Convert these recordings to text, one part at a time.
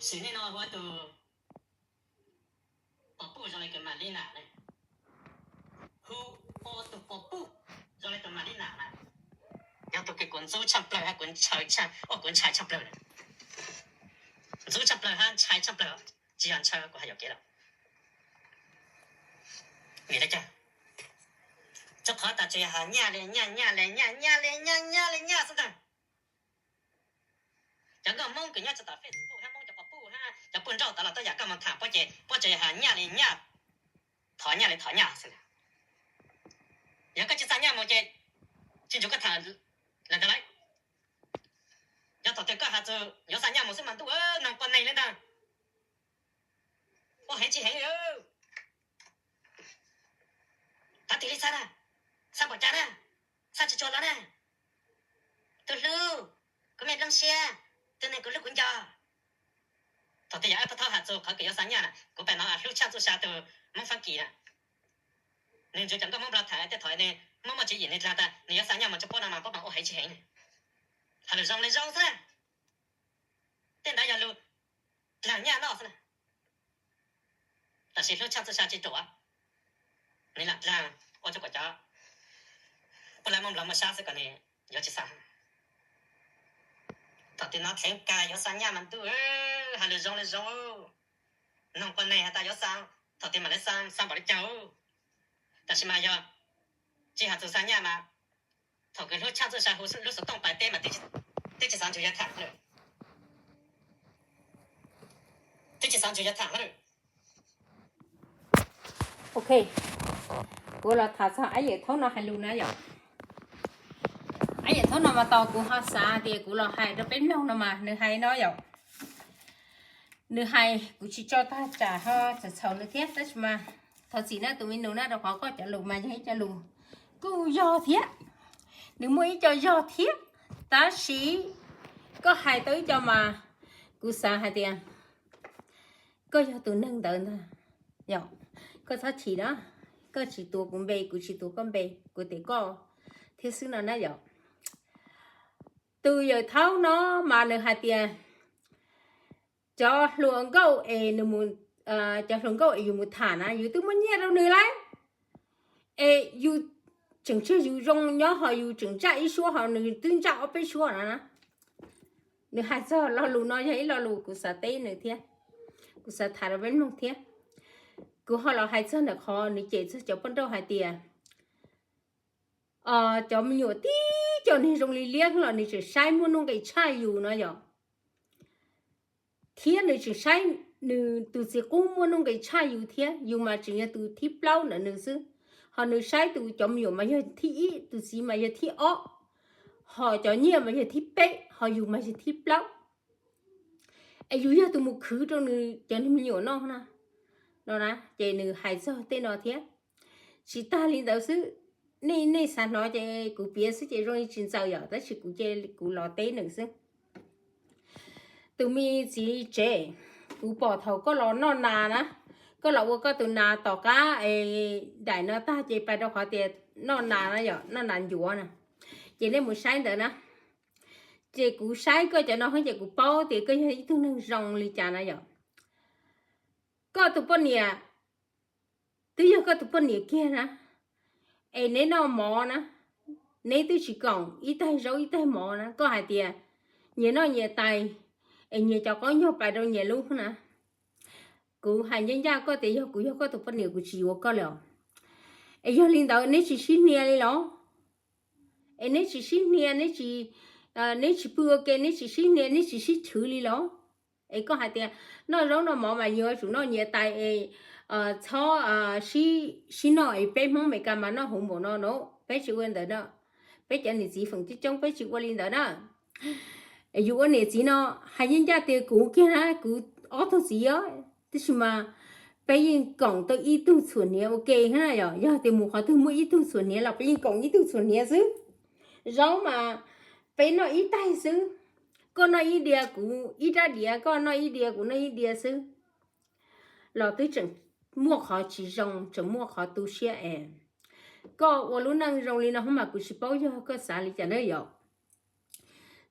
Sim neej no hu ua tus pos puj zoo li tus Malina na. Hu ua tus pos puj zoo li tus Malina na. Yog tus kws kuv ntxub tshaj plaws hab kuv ntshaw, ua kuv ntshai tshaj plaws. Ntxub tshaj plaws hab ntshai tshaj plaws, tsis yog ntshaw kuv hais yuam kev lawm. Vim li cas? Rua qhov tas tsuas yog has nyaj le nyaj, nyaj le nyaj, nyaj le nyaj, nyaj le nyaj xwb ntag. Cov nkauj Hmoob kws nyob rua tom Facebook hab Hmoob cov pos puj hab cov puj nrauj tod los tuaj yam koj moog tham puab ces puab tsuas yog has nyaj le nyaj, thov nyaj le thov nyaj xwb. Yog koj tsis xa nyaj moog ces tsis ntsug koj tham lawm ntag lauj. Yog thaum twg koj has txug yuav xa nyaj moog xwb mas ntuj, noog poj neeg le ntag. Ua heev tsis heev li. Thov tig li xa na, xa npaum cas na, xa tsis tsuag los na. Tus hlub, kuv me nplooj siab, tus neeg kuv hlub kuv nco. Thaum twg yog Ab Pab Thaub has txug qhov kws yuav xa nyaj na, kuv pem no hlub tshaj txuj sa tus Hmoob Fab Kis na. Nwg ntsug cov nkauj Hmoob Nplog tham tej thaum nwg muaj muaj tswv yim nwg dlaag tas nwg yuav xa nyaj moog rua puab no mas puab mas ua heev tsis heev. Has lug zoo le zoo xwb na. Tej ntawd yog lug dlaag nyaj noj xwb na. Tab sis hlub tshaj txuj sa tsis ruam, nwg lam dlaag ua rua kom cov puab lab Moob Nplog muaj sab xwb kom nwg yuav tsis xa. Thaum twg no dheev kag yuav xa nyaj mas ntuj, has lug zoo le zoo. Noog poj neeg has tas yuav xa, thaum twg mam le xa, xa npaum le caag. Tab sis mas yog tsis has txug xa nyaj mas thaum kws hlub tshaj txuj sa hu lub xov tooj pais teb mas twb tsis xav ntsug yog tham lawm. Twb tsis xav ntsug yog tham lawm. Ok, kuv los tham txog Ab Yawm Thaub no hais lug na yom. Ab Yawm Thaub no mas tau kuv ho xav tias kuv los hais rau peb mloog no mas nws hais no yom. Nws hais kuv tsis tso tag tsam ho txhaum txhaum nws thiab tab sis mas thov txim na tus me nus na rau qhov koj cov lus mas yog ib co lus kuj yog thiab. Nws muaj ib co yog thiab, tab sis koj hais tau ib co mas kuv xav hais tias koj yog tus neeg ntawd ntag. Yog, koj txhob chim na, koj tsis tuav kuv npe, kuv tsis tuav koj npe, kuv tes koj thiab xwb no na yom. Tus Yawm Thaub no mas nws hais tias cov hluas nkauj es nws mus, cov hluas nkauj es yus mus tham na yus twb muab nyiaj rau nws lawm, es yus tseem tseg yus zoo nyob ho yus tseem ntsaj ib suab ho nws twb ntsaj ob peb suab no na. Nws hais txog lo lus no yog ib lo lus kuv xav teb nws thiab, kuv xav tham rau peb mloog thiab. Kuv ho los hais txog ntawm qhov nws cem txog cov poj nrauj hais tias cov me nyuam tib co neeg zoo li liab los nws tseem saib muaj nuj nqis tshaj yus no yom. Thiab nws tseem saib nws tus txiv qub muaj nuj nqis tshaj yus thiab, yus mas tseem yog tus thib plaub ntawm nws xwb. Ho nws saib tus cov me nyuam mas yog thib ib, tus txiv mas yog thib ob, ho cov nyiaj mas yog thib peb, ho yus mas yog thib plaub. Es yus yog tus mus khwv rau nws cov me nyuam noj na, no na, ces nws hais txog tej no thiab. Tsis tag li ntawd xwb, nej, nej xav hnov ces kuv piav xwb ces zoo li tsis ntxaws yom, tab sis kuv cia kuv los teb nws xwb. Tus me txiv tsev, kuv pom thaum koj los noj nas na, koj los ua koj tus nas tom qab daim no tag ces pais rau qhov tias noj nas na yom, noj nas ncuav na, ces nej mus saib ntawd na. Ces kuv saib koj cov no ces kuv paub tias koj yog ib tug neeg zoo li cas na yom. Koj tus poj niam twb yog koj tus poj niam kiag na, es neb noj mov na, neb twb tsis koom ib taig zaub ib taig mov na, koj hais tias nyias noj nyias tais, es nyias cov qaub ncaug pais rau nyias lub na. Kuv hais ncaj ncaj koj tias yog kuv yog koj tus poj niam kuv tsis yuav koj li os. Es yog li ntawd neb tsis sib hnia li los? Es neb tsis sib hnia, neb tsis, neb tsis pw ua ke, neb tsis sib hnia, neb tsis sib chwv li los? Es koj hais tias noj zaub noj mov mas yuav tsum noj nyias tais es txhob sib noj es peb Hmoob Meskas mas noj huv npaum no no, peb tsis ua ntawd no. Peb cov niam txiv feem coob coob peb tsis ua li ntawd na. Yus ua niam txiv no, hais ncaj ncaj tias kuv kiag na, kuv ob tug txiv os, tab sis mas peb yeej koom tau ib tug txhuam hniav ua ke na yom. Yog tias mus qhov twg muaj ib tug txhuam hniav los peb yeej koom ib tug txhuam hniav xwb. Zaub mas peb noj ib taig xwb, koj noj ib diav kuv ib rab diav, koj noj ib diav kuv noj ib diav xwb, los twb tseem muaj qhov tsis zoo, tseem muaj qhov tu siab es. Koj ua lub neej zoo li no mas kuv tsis paub yog koj xav li cas na yom.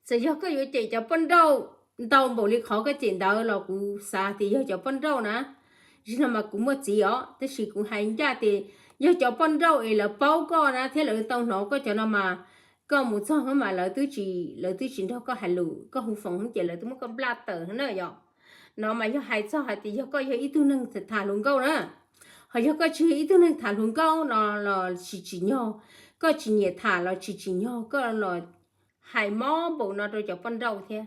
Txawm yog koj yuav cem cov poj nrauj ntau npaum li qhov koj cem ntawd los kuv xav tias yog cov poj nrauj na. Zaum no mas kuv muaj txiv os, tab sis kuv hais ncaj tias yog cov poj nrauj es lawv paub koj na thiab lawv tau hnov koj cov no mas, koj mus txog mas lawv twb tsis, lawv twb tsis nrog koj hais lus, koj hu foos ces lawv twb muab koj nplaj tawm na yom. No mas yog hais txog hais tias yog koj yog ib tug neeg tham hluas nkauj na, ho yog koj tsis yog ib tug neeg tham hluas nkauj no los tsis tsim nyog, koj tsis nyiam tham los tsis tsim nyog koj los hais mob npaum no rau cov poj nrauj thiab.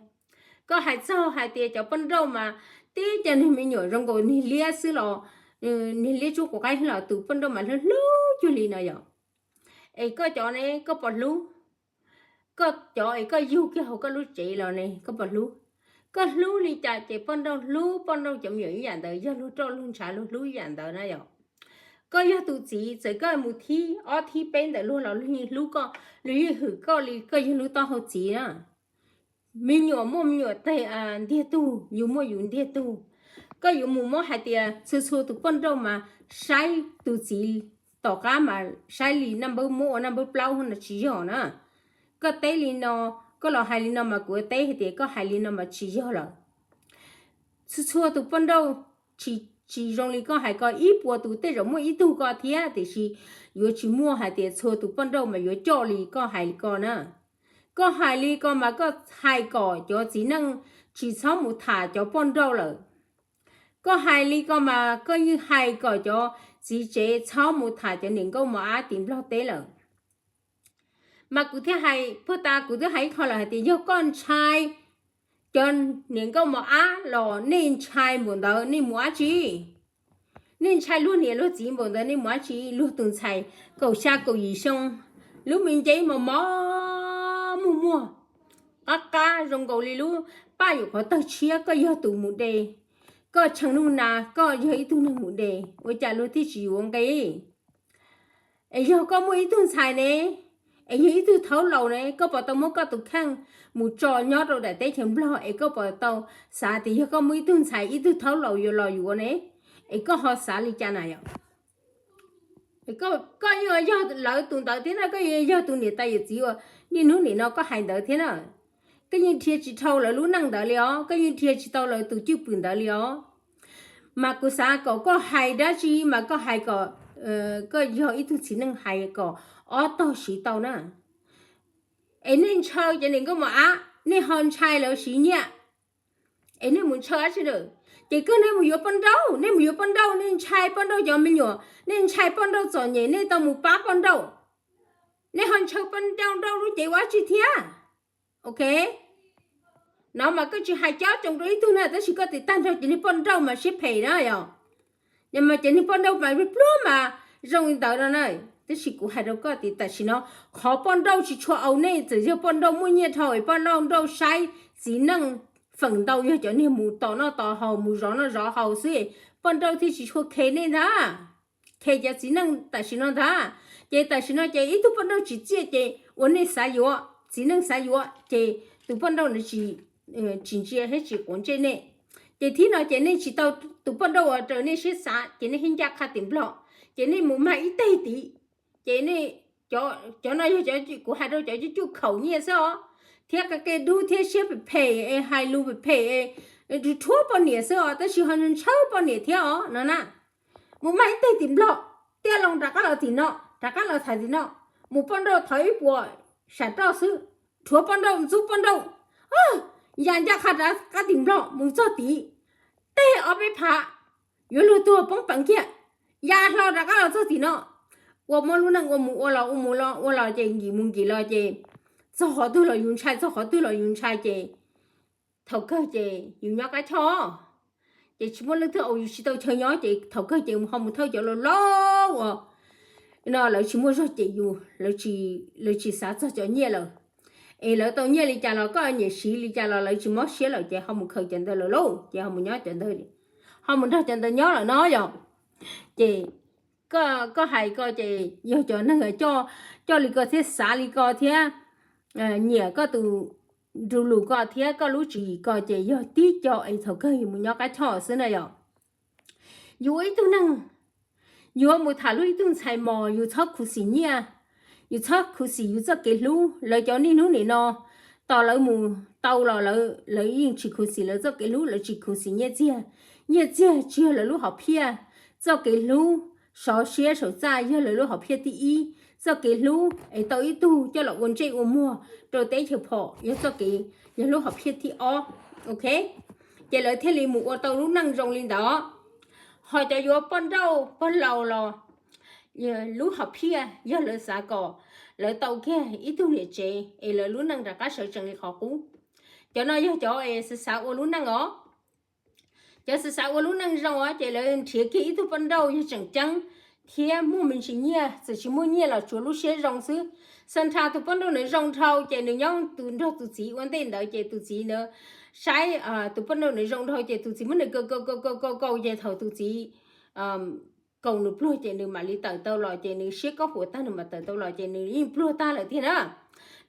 Koj hais txog hais tias cov poj nrauj mas tib co niag me nyuam zoo nkaus niag liab xwb los, niag liab tsuab quav qaib los tus poj nrauj mas hlub hlub cuag li no yom. Es koj cov ne koj puas hlub? Koj cov es koj yug kiag hauv koj lub tsev los ne koj puas hlub? Koj hlub li cas ces poj nrauj hlub poj nrauj cov me nyuam ib yam ntawd, yog luag roj luag ntshav luag hlub ib yam ntawd na yom. Koj yog tus txiv, txawm koj mus thib ob thib peb ntawm luag los luag yeej hlub koj, luag yeej hwm koj li koj yog lub taub hau txiv na. Me nyuam muaj me nyuam teg ntiag tug, yus muaj yus ntiag tug. Koj yuav mus muab hais tias txhua txhua tus poj nrauj mas saib tus txiv tom qab mas saib li naj npawb muab ua naj npawb plaub no tsis yog na. Koj teb li no, koj los hais li no mas kuv teb hais tias koj hais li no mas tsis yog lawm. Txhua txhua tus poj nrauj tsis, tsis zoo li koj hais ko, ib puas tus tej zaum muaj ib tug ko thiab, tiam sis yuav tsis muaj hais tias txhua tus poj nrauj mas yuav coj li koj hais li ko na. Koj hais li ko mas koj hais kom cov txiv neej tsis txhob mus tham cov poj nrauj lawm. Koj hais li ko mas koj yeej hais kom cov txiv tsev txhob mus tham cov niam nkauj mos ab tim Nplog teb lawm. Mas kuv thiaj hais puag ta, kuv twb hais ib qho lawm hais tias yog koj ntshai cov niam nkauj mos ab los nej ntshai npaum ntawd nej mus dab tsi? Nej ntshai luag niam luag txiv npaum ntawd nej mus dab tsi? Luag tus ntxhais kaum xya kaum yim xyoo, lub me nceb mos mos muag muag, qab qab zoo nkaus li lub paj yuam qhov tawg tshiab, koj yog tus mus de, koj tshee nuj na, koj yog ib tug neeg mus de, ua cas luag thiaj tsis yuav nqi? Es yog koj muaj ib tug ntxhais ne, es yog ib tug thaub laus ne, koj puas tau muab koj tus kheej mus tso nyob rau daim teb chaws Nplog es koj puas tau xav tias yog koj muaj ib tug ntxhais ib tug thaub laus yuav los yuav ne, es koj ho xav li cas na yom? Koj yeej yog lawv tus ntawd thiab na, koj yeej yog tus niam tais yawm txiv uas niaj hnub nim no koj hais ntawd thiab na. Koj yeej dhia tsis dhau lawv lub neej ntawd li os, koj yeej dhia tsis tau lawv tus cwj pwm ntawd li os. Mas kuv xav kom koj hais dab tsi mas koj hais kom koj yog ib tug txiv neej hais kom ob tog siv tau na. Es nej ntshaw cov niam nkauj mos ab, nej ho ntshai lawv siv nyiaj, es nej mus ntshaw dab tsi lawm? Ces kawg nej mus yuav poj nrauj, nej mus yuav poj nrauj, nej ntshai poj nrauj cov me nyuam, nej ntshai poj nrauj txom nyem, nej tau mus pab poj nrauj, nej ho ntshaw poj nrauj lub cev ua dab tsi thiab? Ok, no mas koj tsis hais cob tsoos rau ib tug na, tab sis koj tiv tag nrho cov niag poj nrauj mas siab phem na yom. Mas cov niag poj nrauj mas pluag mas zoo li ntawd no na. Tab sis kuv hais rau koj tias tam sim no qhov poj nrauj tsis tshua au nej, txawm yog poj nrauj muaj nyiaj dhau es poj nrauj saib txiv neej feem ntau yog cov niag mus tom noj tom haus mus zov noj zov haus xwb, poj nrauj thiaj tsis tshua khe nej ntag. Khe cov txiv neej tam sim no ntag. Ces tam sim no ces ib tug poj nrauj tsim txiaj ces uas nej xav yuav, txiv neej xav yuav ces tus poj nrauj na tsis ntsia thiab tsis quav ntsej nej. Ces thib no ces nej tsis tau tus poj nrauj uas raws nej siab xav ces nej thiaj ncaj qha tim Nplog, ces nej mus mag ib teg tid. Ces nej, cov no yog cov kuv hais rau cov cuj cuj khaum nyiaj xwb os, thiab qe dub thiab siab phem phem es hais lus phem phem es rhuav poj niam xwb os, tab sis ho ntshaw poj niam thiab os no na. Mus mag ib teg tim Nplog, tiaj loo rov qab los tim no, rov qab los tham tim no, mus poj nrauj thov ib puas sam roj xwb, rhuav poj nrauj ntxub poj nrauj, ya ncaj qha rov qab tim Nplog mus txog tid, teg ob peb phav, yuav luag tuag poob peev kiag, ya hlo rov qab los txog tim no. Ua muab lub neej ua mus ua los ua mus los ua los ces nkim mus nkim los ces txog qhov twg los yus ntshai, txog qhov twg los yus ntshai ces thaum kawg ces yus nyob qab choj. Ces tsis muaj leej twg, yus tsis tau chaw nyob ces thaum kawg ces ho mus thawj cov laus laus uas no lawv tsis muaj zog cem yus, lawv tsis xav txog cov nyiaj lawm. Es lawv tau nyiaj li cas los koj nyiam siv li cas los lawv tsis mob siab lawm ces ho mus khaws cov ntawd lawm lauj, ces ho mus nyob cov ntawd, ho mus nrog cov ntawd nyob lawm no yom. Ces koj hais ko ces yog cov neeg coj li ko thiab xav li ko thiab nyiam koj tus nru lus ko thiab koj lub tswv yim ko ces yog tib co es thaum kawg yus mus nyob qab choj xwb na yom. Yus ua ib tug neeg, yus mus tham luag ib tug ntxhais mos yus txhob khuv xim nyiaj, yus txhob khuv xim yus txoj kev hlub. Lawv cov niaj hnub nim no tos lawv mus tau los lawv yeej tsis khuv xim lawv txoj kev hlub, lawv tsis khuv xim nyiaj txiag. Nyiaj txiag tsis yog lawv lub hom phiaj, txoj kev hlub sov siab saum txaj yog lawv lub hom phiaj thib ib. Txoj kev hlub es tau ib tug coj los ua ntsej ua muag rau teb chaws phom yog txoj kev, yog lub hom phiaj thib ob. Ok, ces lawv thiaj li mus ua tau lub neej zoo li ntawd. Ho cov yuav poj nrauj pog laus los lub hom phiaj yog lawv xav kom lawv tau kiag ib tug niam tsev es lawv lub neej rov qab sawv tsees li qhov qub. Cov no yog cov es xav xav ua lub neej os. Cov xav xav ua lub neej zoo os ces lawv nrhiav kiag ib tug poj nrauj yog tseem ceeb thiab muaj me ntsis nyiaj, txawm tsis muaj nyiaj los tsuav lub siab zoo xwb. Xa nrha tus poj nrauj ntawd zoo dhau ces nws nyob nrog tus txiv ua ntej ntawd ces tus txiv ntawd saib tus poj nrauj ntawd zoo dhau ces tus txiv muab nws kaus kaus kaus kaus kaus ces thaum tus txiv kaus nws pluag ces nws mam li tawm tau los ces nws siab kob huas tag nws mam tawm tau los ces nws yeej pluag tag lawm tiag na.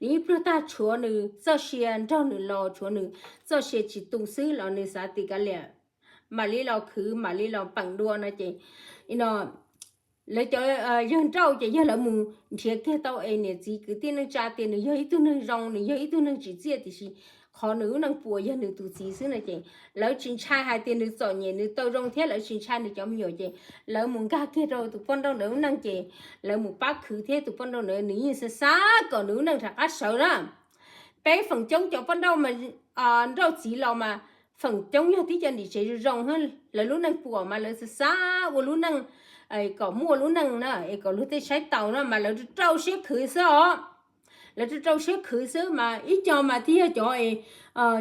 Nws yeej pluag tag, tshuav nws txoj sia nrog nws los, tshuav nws txoj sia tsis tu xwb los nws xav tias kav liam mam li los khwv mam li los peem dua no ces no lawv cov yawg nrauj ces yog lawv mus nrhiav kiag tau es niam txiv kwv tij neej tsa tias nws yog ib tug neeg zoo, nws yog ib tug neeg tsim txiaj tiam sis qhov nws lub neej puas yog nws tus txiv xwb no ces lawv tsis ntshai hais tias nws txom nyem nws tau zoo thiab lawv tsis ntshai nws cov me nyuam ces lawv mus nkag kiag rau tus poj nrauj ntawd lub neej ces lawv mus pab khwv thiab tus poj nrauj ntawd nws yeej xav xav kom nws lub neej rov qab sawv na. Peb feem coob cov poj nrauj mas nrauj txiv los mas feem coob yog tib cov niam tsev zoo zoo, lawv lub neej puas mas lawv xav xav ua lub neej kom muaj lub neej na es kom luag tej saib taus na mas lawv rau rau siab khwv xwb os. Lawv rau rau siab khwv xwb mas ib co mas thiaj yog cov es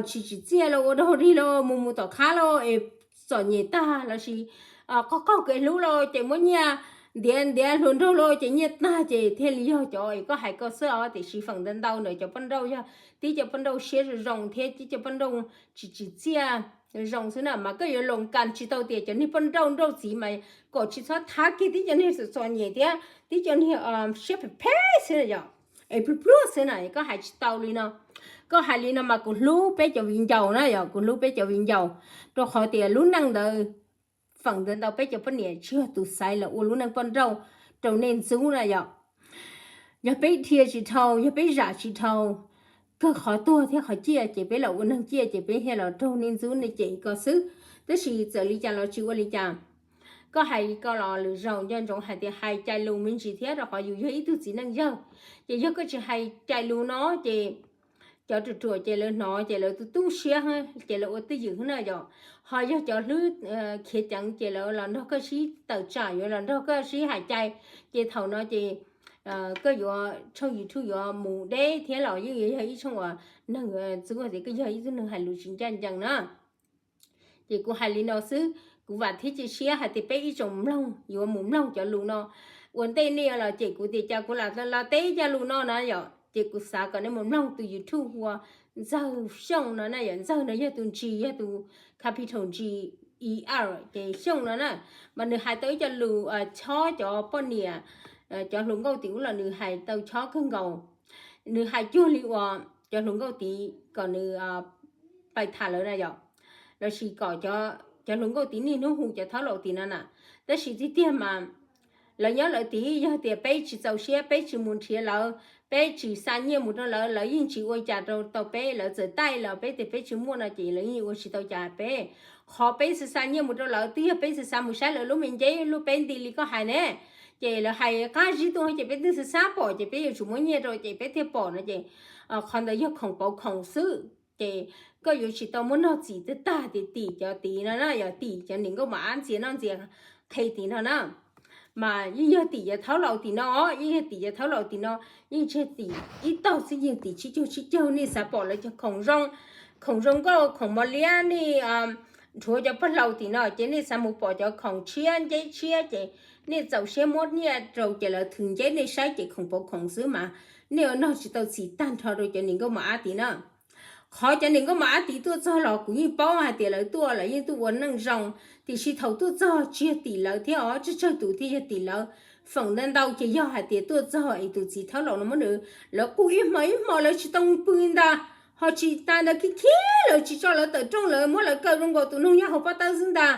tsis tsim txiaj los ua dog dig los mus mus tom qab los es txom nyem tag lossis qaug qaug kev hlub los ces muab nyiaj ntiav ntiav hluas nraug los ces nyiaj tag ces thiaj li yog cov es koj hais ko xwb os. Tiam sis feem ntau ntau ntawm cov poj nrauj yog tib cov poj nrauj siab zoo zoo thiab tib cov poj nrauj tsis tsim txiaj zoo xwb na mas koj yuav loos kas tsis tau tias cov niag poj nrauj nrauj txiv mas kom tsis txhob thab kiag tib cov niag txom txom nyem thiab tib cov niag siab phem phem xwb yom, es pluag pluag xwb na koj hais tsis tau li no. Koj hais li no mas kuv hlub peb cov viv ncaus na yom, kuv hlub peb cov viv ncaus rau qhov tias lub neej ntawd feem ntau ntau peb cov poj niam tsis yog tus xaiv los ua lub neej poj nrauj rau nej ntxub na yom. Yog peb dhia tsis dhau, yog peb zam tsis dhau, kawg qhov tuag thiab qhov ciaj ces peb los ua neeg ciaj ces peb thiaj los raug nej ntxub nej cem ko xwb. Tab sis txawm li cas los tsis ua li cas, koj hais ko los lwm zaus nco ntsoov hais tias hais cais lus me ntsis thiab rau qhov yus yog ib tug txiv neej yawg. Ces yog koj tsis hais cais lus no ces cov ruam ruam ces lawv hnov ces lawv tu tu siab ces lawv ua twj ywm na yom. Ho yog cov hlwb khiav ceev ces lawv los nrog koj sib tawm tsam, yuav los nrog koj sib hais cai, ces thaum no ces koj yuav tshooj YouTube yuav mus deb thiab los yeej yuav yog ib tshooj uas neeg yuav ntxub tias koj yog ib tug neeg hais lus tsis ncaj ncees na. Ces kuv hais li no xwb, kuv vam thiab cia siab hais tias peb ib tsoom mloog yuav mus mloog cov lus no. Ua ntej nej los cem kuv tias cas kuv lam los teb cov lus no na yom, ces kuv xav kom nej mus mloog tus YouTube hu ua Ntxawg Xyooj no na yom. Ntxawg no yog tus G, yog tus capital G E R ces Xyooj no na, mas nws hais tau ib co lus chob cov poj niam, cov hluas nkauj tim ub los nws hais tau chob kawg nkaus. Nws hais cuag li uas cov hluas nkauj tid kom nws pais tham lawv na yom, lossis kom cov hluas nkauj tid niaj hnub hu cov thaub laus tid no na. Tab sis tiag tiag mas lawv nyob lawv tid, yog tias peb tsis txaus siab, peb tsis mus nrhiav lawv, peb tsis xa nyiaj mus rau lawv, lawv yeej tsis ua cas rau tau peb. Lawv txawm taij los peb tias peb tsis muaj no ces lawv yeej ua tsis tau cas peb. Qhov peb xa xa nyiaj mus rau lawv twb yog peb xav xav mus saib lawv lub me nceb lub peb nti li koj hais ne. Ces lawv hais qab zib tuaj ces peb twb xav xav pom ces peb yuav tsum muab nyiaj rau ces peb thiaj pom no ces qhov ntawd yog khoom pauv khoom xwb. Ces koj yuav tsis tau muab nog txim tag tag tias tim cov tid no na, yog tim cov niam nkauj mos ab ntxias noj ntxias qhe tid no na. Mas yeej yog tim cov thaub laus tim no, yeej yog tim cov thaub laus tim no, yeej tsis tim ib tog xwb, yeej tim tsib caug tsib caug. Nej xav pom lawv cov khoom zoo, khoom zoo nkauj, khoom mos liab, nej nrhuav cov pog laus tim no ces nej xav mus pom cov khoom tshiab nceb tshiab ces nej txaus siab muab nyiaj rau ces lawv thws nceb nej saib ces khoom pauv khoom xwb mas nej ua nog tsis tau txim tag nrho rau cov niam nkauj mos ab tid na. Qhov cov niam nkauj mos ab tid tuaj txog los kuv yeej paub hais tias lawv tuaj lawv yeej tuaj ua neej zoo, tiam sis thaum tuaj txog tsis yog tim lawv thiab os, tsawg tsawg tus thiaj yog tim lawv. Feem ntau ntau ces yog hais tias tuaj txog es tus txiv thaub laus no muab nws, lawv qus ib hmo ib hmo lawv tsis tau pw ntag, ho tsis tas ntawd khib khib lawv tsis tso lawv tawm rooj, lawv muab lawv kaw zoo nkaus tus noog nyob hauv pob tawb xwb ntag.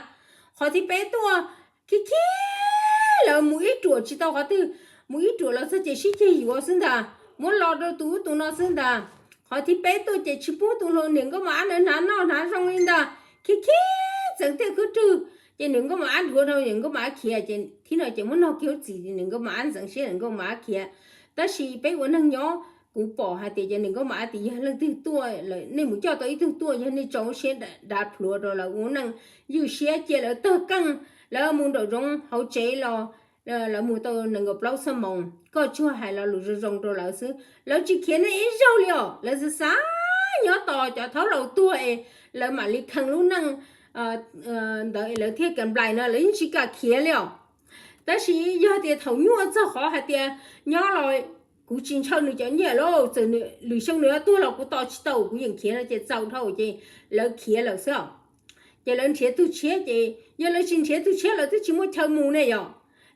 Qhov thib peb tuaj khib khib lawv mus ib ruam tsis tau qhov twg, mus ib ruam los txog ces sib ceg yuav xwb ntag, muab lo rau tus ub tus no xwb ntag. Qhov thib peb tuaj ces tsis pub tus hluas niam nkauj mos ab ntawd hnav noj hnav zoo li ntag, khiav khiav txeev tej khwb rwg. Ces niam nkauj mos ab dhuav rau niam nkauj mos ab khiav, ces thib no ces muab nog kiag ub txim, niam nkauj mos ab ntxeev siab niam nkauj mos ab khiav. Tab sis peb ua neeg nyob, kuv pom hais tias cov niam nkauj mos ab tias yog leej twg tuaj, nej mus coj tau ib tug tuaj, yog nej tso siab dav plhuav rau lawv ua neej, ywj siab cia lawv tawg keej, lawv mus nraum zoov hauv tsev los lawv mus tau nees nkaum plaub xuab moos, koj tsuas hais lo lus zoo zoo rau lawv xwb, lawv tsis khiav nej ib zaug li os. Lawv xav xav nyob tos cov thaub laus tuag es lawv mam li kheev lub neej ntawd es lawv thiaj kam nplais no, lawv yeej tsis kam khiav li os. Tab sis yog tias thaum nyuaj txog qhov hais tias nyob los kuv tsis ntshaw nws cov nyiaj lauj, txawm lwm xyoo nws tuag los kuv tos tsis tau, kuv yeem khiav no ces txaus dhau, ces lawv khiav lawm xwb os. Ces lawv nrhiav tus tshiab, ces yog lawv tsis nrhiav tus tshiab lawv twb tsis muaj chaw mus ne yom.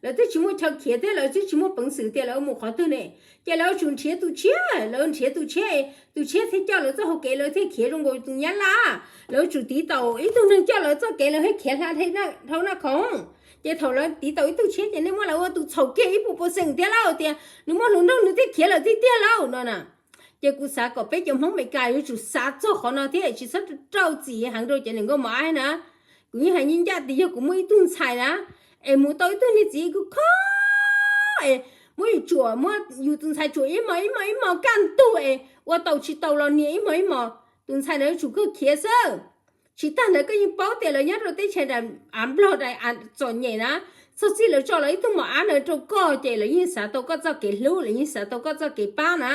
Lawv twb tsis muaj chaw khiav thiab lawv twb tsis muaj peev xwm tias lawv mus qhov twg ne. Ces lawv yuav tsum nrhiav tus tshiab, lawv nrhiav tus tshiab, tus tshiab thiaj coj lawv txoj hau kev, lawv thiaj khiav zoo nkaus tus nyab laj. Lawv yuav tsum tiv taus ib tug neeg coj lawv txoj kev, lawv thiaj khiav hla dhau naj khoom. Ces thaum lawv tiv taus ib tug tshiab ces nej muab lawv ua tus txhaum kiag ib puas pua xeem thiab lauj, tias nws muaj hluas nraug nws thiaj khiav lawm tiag tiag lauj no na. Ces kuv xav kom peb cov Hmoob Amelikas yuav tsum xav txog qhov no thiab tsis txhob rau txim heev rau cov niam nkauj mos ab na. Kuv yeej hais ncaj ncaj tias yog kuv muaj ib tug ntxhais na, es mus tau ib tug niag txiv kub kho, es muab yus tsuam, muab yus tus ntxhais tsuam ib hmos ib hmos ib hmos kaj ntug es ua tau tsis tau los nias ib hmos ib hmos, tus ntxhais ntawd yuav tsum kawg khiav xwb. Tsis tag ntawd koj yeej paub tias lawv nyob rau teb chaws av nplog txom nyem na, txog txij lawv tso los ib tug mos ab ntawd rau koj ces lawv yeej xav tau koj txoj kev hlub, lawv yeej xav tau koj txoj kev pab na.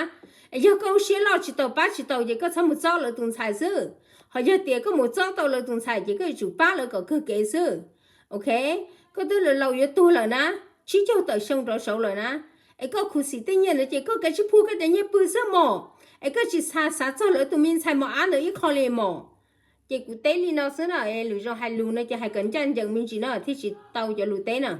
Es yog koj lub siab loj tsis tau pab tsis tau ces koj txhob mus txob lawv tus ntxhais xwb. Ho yog tias koj mus txob tau lawv tus ntxhais ces koj yuav tsum pab lawv kom kawg kev xwb. Ok, koj twb laus laus yuav tuag lawm na, tsib caug tawm xyoo rov saud lawm na, es koj khuv xim tej nyiaj ntawd ces koj kav tsij phua koj cov nyiaj pw xwb mog. Es koj tsis xav xav txog lawv tus me ntxhais mos ab ntawd ib qho li mog. Ces kuv teb li no xwb na, lwm zaus hais lus no ces hais kom ncaj ncees me ntsis no thiaj tsis tau cov lus teb na.